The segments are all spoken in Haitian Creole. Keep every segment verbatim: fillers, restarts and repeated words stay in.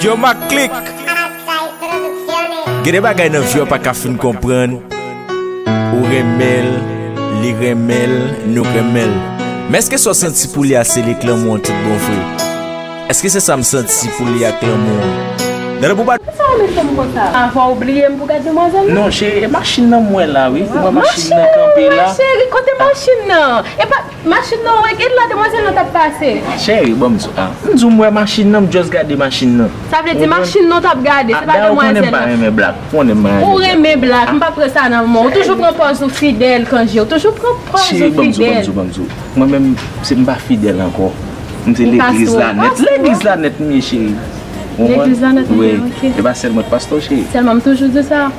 Yo, Mac Click. Gen de bagay nan vi w pa ka fin konprann. Ou renmen l, li renmen l, nou renmen l. Men èske sa w santi pou li a se li k lanmou an tout bon vre? Èske se sa m santi pou li ak lanmou an? Nan pou pa Sa w met fè m konsa? Avan w bliye m pou gad demwazèl la? Non, cheri, e machin nan m wè la, wi. Ou wè machin nan kanpe la? Ma cheri, kote machin nan? E pa machin nan w wè, gen la demwazèl nan t ap pase. Cheri, ban m di w, ah, m di w m wè machin nan, m just gade machin nan. Sa vle di machin nan w t ap gade, se pa demwazèl nan. Ou konnen m pa renmen blak. Ou konnen m pa renmen blak. Ou renmen blak, m pa pran sa nan men w. Ou toujou pran pòz ou fidèl, Kanje. Ou toujou pran pòz ou fidèl. Cheri, ban m di w, ban m di w, ban m di w. Mwen menm, se m pa fidèl ankò. M se legliz la nèt. Legliz la nèt m ye, cheri. Ou konprann? Legliz la nèt, wi, ok. E pa sèl mwen k pastè, cheri. Sèlman m toujou di sa.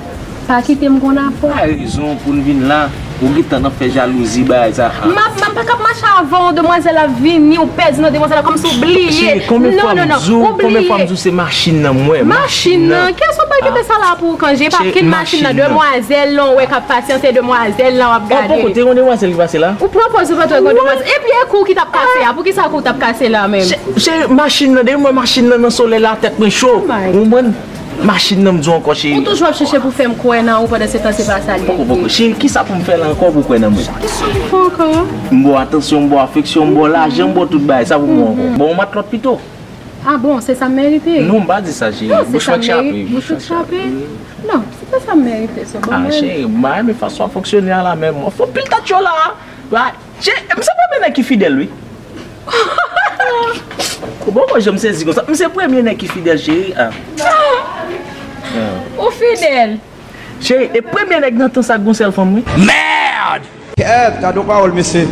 Pa kite m konn afè w. Pa rezon pou n vin la. Ou gentan nan fè jalouzi, bagay sa. M ap, m ap pa k ap mache avè w, demwazèl ap vini, ou pèdi nan demwazèl la, kòmsi w bliye. Cheri, konbyen fwa m di w, konbyen fwa m di w se machin nan m wè, machin nan. Machin nan? Kiyès ou pa kite sa la pou ou, Kanje? Pa kenn machin nan, demwazèl lan w wè k ap pase an, se demwazèl lan w ap gade. Poko te yon demwazèl ki pase la? Ou pran pòz ou pa t wè gon demwazèl. Epi e kou ki t ap kase a, poukisa kou t ap kase la menm? Cheri, machin nan, depi m wè machin nan nan solèy la, tèt mwen cho. Ou konprann? Machin nan, m di w ankò, cheri. Ou toujou ap chèche pou fè m kwè nan ou, pandan se tan se pa sa l ye. Poko, poko. Cheri, kisa pou m fè la ankò pou w kwè nan mwen? Kisa m fè ankò? M ba w atansyon, m ba w afeksyon, m ba w lajan, m ba w tout bagay. Sa pou m ba w ankò? Ba w yon matlòt pito. Ah bon, se sa m merite? Non, m pa di sa, cheri. Bouch mwen k chape. Bouch ou k chape? Non, se pa sa m merite, so ban mwen. Ah, cheri, m pa renmen fason w ap fonksyone a la menm. W ap fè pil tèt cho la. Cheri, m se premye nèg ki fidèl, wi. Ou poko janm sezi konsa. M se premye nèg ki fidèl, cheri. Ah. Ou fidèl. Cheri, e premye nèg nan tan sa k gon sèl fanm, wi. Merde! Kèt, gade yon pawòl, mesye.